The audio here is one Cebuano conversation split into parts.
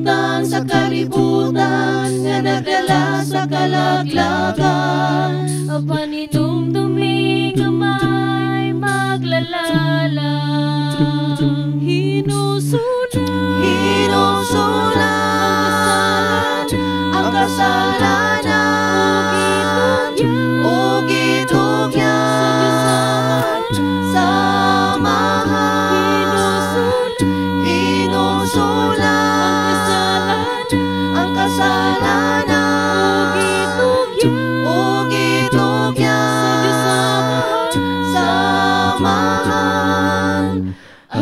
butang sa kalibutan nga nagdala sa kalaglagan. Apan hinumdumi nga may maglalala. Hinusulan Hinusulan ang kasalanan ug gitugyan sa Amahan. Hinusulan ang kasalanan ug gitugyan sa Amahan. Ah,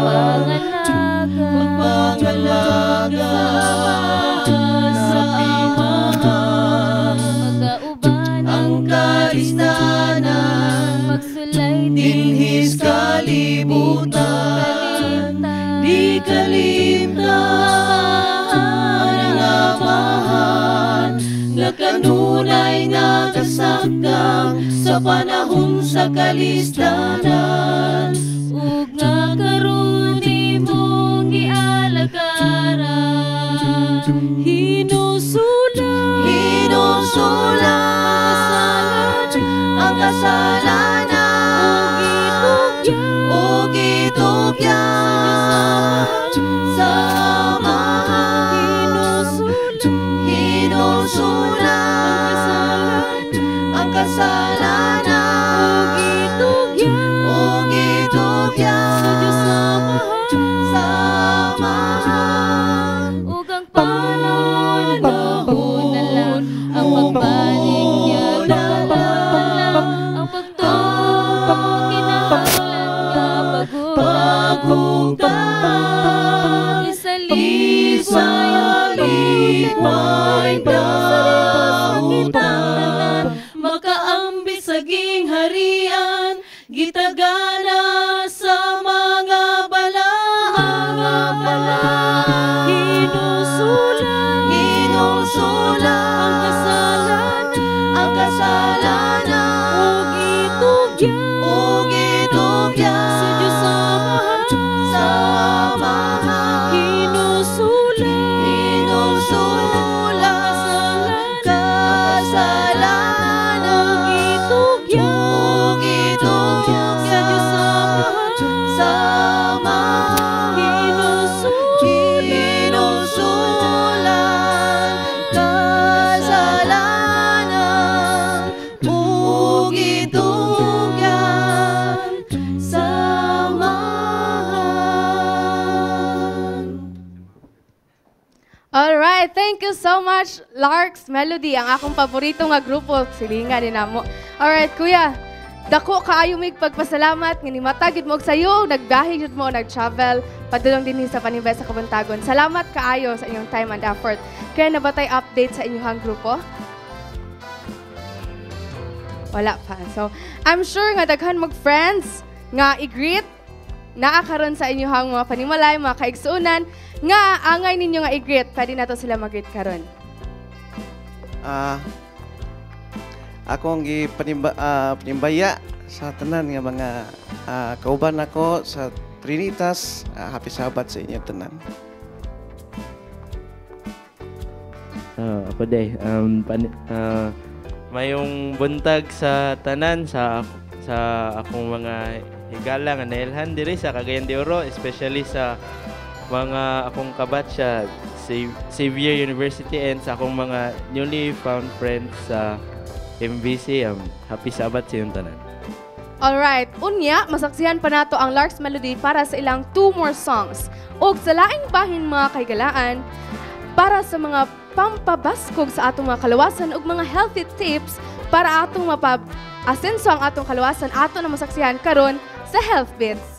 Pangalaga pagpangalaga sa Amahan. Magauban ang kalistanan magsulay dinhis kalibutan. Di kalimtan ang Amahan nga kanunay nagasakang sa panahon sa kalistanan. Ug nga karon imong gialagaran. Hinusulan Hinusulan ang kasalanan ug gitugyan sa Amahan. Hinusulan ang kasalanan ug gitugyan sa Amahan. Ug ang panahon na lang ang pagbalik niya dala. Ang pagtuo kinahanglan nga Pagugtan. Isalikway Isalikway dautan. Makaambit sa gingharian gitagana sa mga balaan. Hinusulan Hinusulan ang kasalanan ang kasalanan ug itugyan ug itugyan sa Diyos Amahan. Sa Amahan. Hinusulan Hinusulan kasalanan ug itugyan ug itugyan sa Diyos Amahan. Sa Amahan. Hinusulan Hinusulan kasalanan ug itugyan sa Amahan. Alright, thank you so much, Larks Melody, ang akong paborito nga grupo, silingan ni namo. Alright, kuya, dako kaayo mig pagpasalamat nga nimata gid mo og sayo, nagbiyahe jud mo, nag-travel padulong dinhi sa Panimbaya sa Kabuntagon. Salamat kaayo sa inyong time and effort. Kaya naa ba tay update sa inyong grupo? Wala pa. So, I'm sure nga daghan mag friends nga i-greet naa karon sa inyong mga panimalay, mga kaigsuonan nga angay ninyo nga i-greet. Pwede nato sila mag-greet karon. Akong panimbaya sa tanan nga mga kauban nako sa Trinitas, happy Sabbath sa inyo tanan. Ako day, mayong buntag sa tanan sa akong mga higala nga nailhan diri sa Cagayan de Oro, especially sa mga akong kabatch sa Xavier University and sa akong mga newly found friends sa MVC. Happy Sabbath sa inyong tanan. Alright, unya, masaksihan pa nato ang Larks Melody para sa ilang two more songs. Og sa laing bahin, mga kaigalaan, para sa mga pampabaskog sa atong mga kalawasan ug mga healthy tips para atong mapab-asenso ang atong kalawasan, ato na masaksihan karon sa Health Bits.